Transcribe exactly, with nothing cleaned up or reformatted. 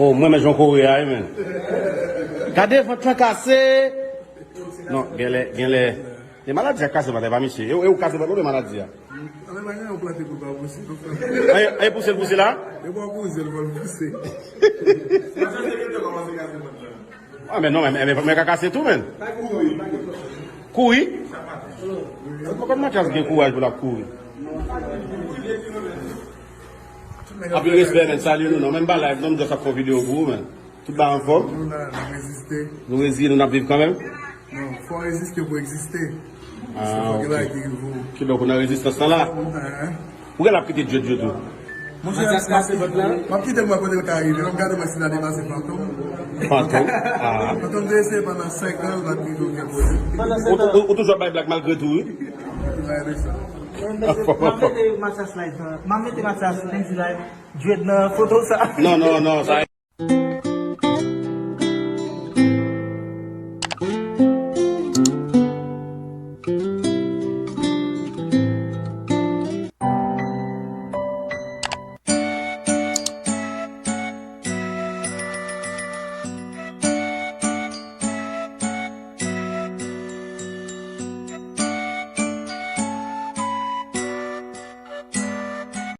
Oh, mwen, men jan kore a, wi, men. Gade vant lan kase. Non, genlè, genlè. E maladi a kase vant la, e pa misye. E, e ou kase vant la, oubyen maladi a? Anben, pa gen yon plante pou l pa pouse, non, frè. E, e pouse l pouse la? E pa pouse l, pa l pouse. Ah, men non, men, men, men ka kase tou, men. Kouri? Se pa konn Matyas gen kouraj pou l ap kouri. Anpil respè, men. Salye nou, non. Men m pa live, non, m just ap fè yon videyo pou ou, men. Tout bagay anfòm? Nou la, n ap reziste. Nou reziste, nou n ap viv kanmenm? Non, fò reziste pou egziste. Ah, ok. Kidonk, ou nan rezistans lan la? Ou gen ap kite Djed Djed tou? Monchè, m ap kite l, mwen kote l ka rive. Lè m gade mwen si l a depase Fantom. Fantom? Ah. Fantom te eseye pandan senk an, l pa t rive okenn kote. Ou, ou, ou toujou ap bay blag malgre tou, wi. M ap mete Matyas live, m ap mete Matyas Mendy live, Djed nan foto sa. Non, non, non, sa